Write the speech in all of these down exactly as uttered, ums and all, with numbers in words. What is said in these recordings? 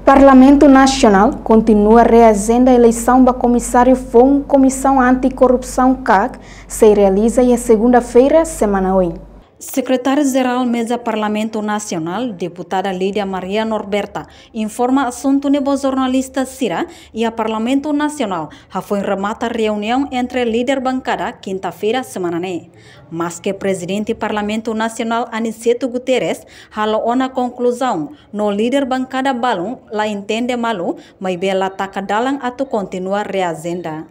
Parlamentu Nasionál kontinua reajenda eleisaun ba komisáriu foun Komisaun Anti-Korrupsaun, kak, sei realiza iha segunda-feira semana oin. Sekretáriu-Jerál Meza Parlamentu Nasionál, Deputada Lídia Maria Norberta, informa asuntu ne'e ba jornalista sira iha Parlamentu Nasionál, hafoin remata reuniaun entre líder bankada kinta-feira semana ne'e. Maske Prezidente Parlamentu Nasionál Aniceto Guterres halo ona konkluzaun, no líder bankada balun la entende malu, maibé la taka dalan atu kontinua reajenda.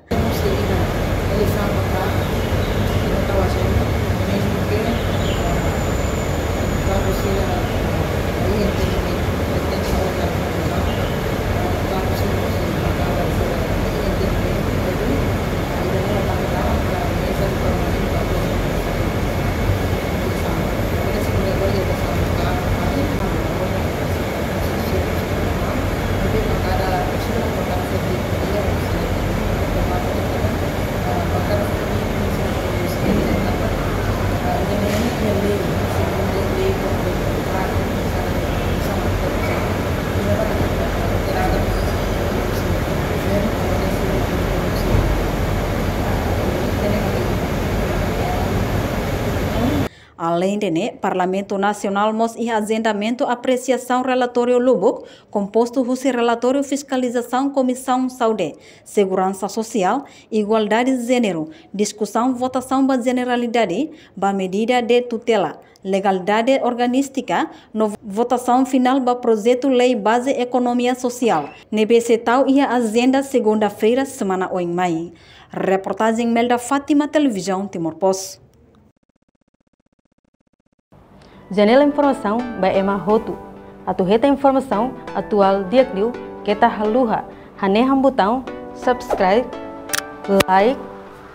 Aleinde ne'e, Parlamentu Nasionál mós iha ajendamentu apresiasaun relatóriu lubuk, kompostu husi relatóriu fiskalizasaun Komisaun Saúde, Seguransa Sosiál, Igualdade Jéneru, diskusaun votasaun ba jeneralidade ba medida de tutela, legalidade organístika, no votasaun finál ba projetu lei baze ekonomia sosiál, ne'ebé sei tau iha ajenda segunda-feira semana oin mai. Reportajen Melda Fátima, Televizaun Timor Post. Janela informasaun ba ema hotu. Atu hetan informasaun atuál di'ak liu, keta haluha hanehan butaun subscribe, like,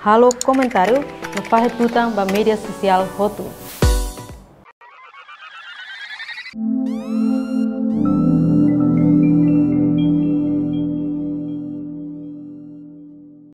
halo komentáriu, no fahe tutan ba média sosiál hotu.